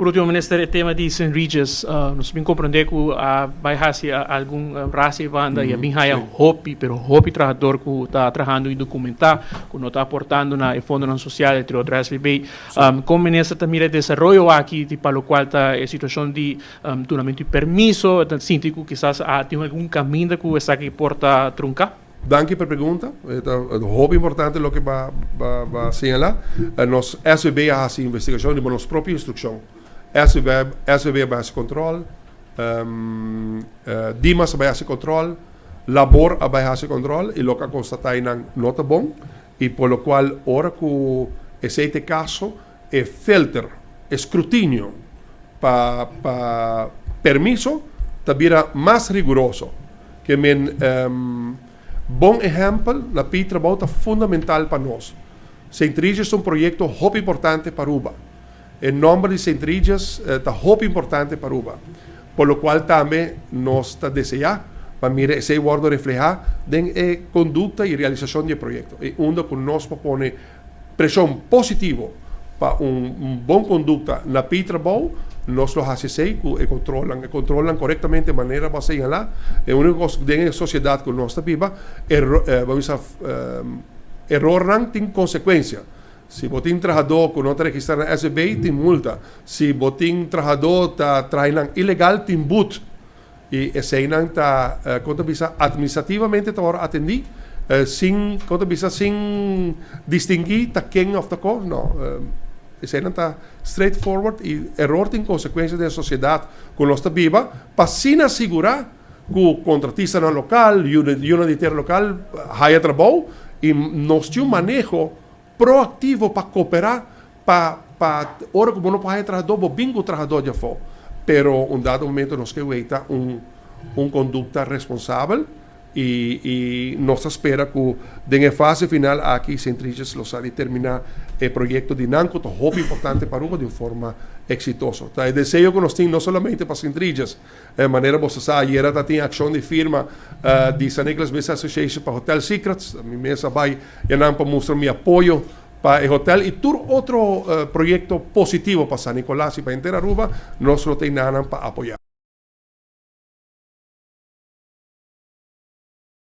Por ultimo, Minister, e tema di St. Regis, nos bin comprende cu a bay haci algun racia banda y a bin haya hopi, pero hopi trahador cu ta trahando indocumenta, cu no ta aportando na e fondonan social, entre otro SVB. Con Minister ta mira e desaroyo aki, di pa locual ta e situacion di dunamento di permiso, ta sinti cu kisas a tin algun caminda cu esaki por ta trunca? Danki pa e pregunta. Ta hopi importante loke bo a señala. Nos SVB a haci investigacion riba nos propio instruccion. SVB a bay haci control, Dimas a bay haci control, Labor a bay haci control y loke a constata nan no ta bon y por lo cual ora cu esey ta e caso, e filter, e scrutinio pa permiso ta bira mas riguroso. Ke men bon ehempel na pi trabou ta fundamental pa nos. St. Regis ta un proyecto hopi importante pa Aruba. E nomber di St. Regis ta hopi importante pa Aruba. Por lo cual tambe nos ta desea pa mira esey wordo refleha den e conducta y realisacion di e proyecto. Y unda cu nos por pone presion positivo pa un bon conducta na pi trabou, nos lo haci esey cu e controlnan. E controlnan corectamente manera bo a señala. E unico cos den e sociedad cu nos ta biba, bo bisa, erornan tin consecuencia. Si bo tin trahador cu no ta registra na SVB, tin multa. Si bo tin trahador ta traha ilegal, tin boet. Y eseynan ta, con ta bisa, administrativamente ta wordo atendi, sin, con ta bisa, sin distingui ta ken of ta co, no. Eseynan ta straightforward y error tin consecuencia den sociedad cu nos ta biba, pa asina sigura cu contratistanan local, yiunan di tera local haya trabou y nos tin un maneho proactivo pa coopera pa ora cu bo no por haya trahador, bo bin cu trahador di afo. Pero un dado momento nos ke weita un conducta responsabel y nos ta spera cu den e fase final aki St. Regis lo sa di termina e proyecto di nan cu ta hopi importante pa Aruba di un forma exitoso. Ta e deseo cu nos tin no solamente pa St. Regis, manera bo sa, ayera ta tin accion di firma di San Nicolas Business Association pa Hotel Secrets. Mi mes a bay nan pa mustra mi apoyo pa e hotel y tur otro proyecto positivo pa San Nicolas y pa henter Aruba, nos lo tin nan pa apoya.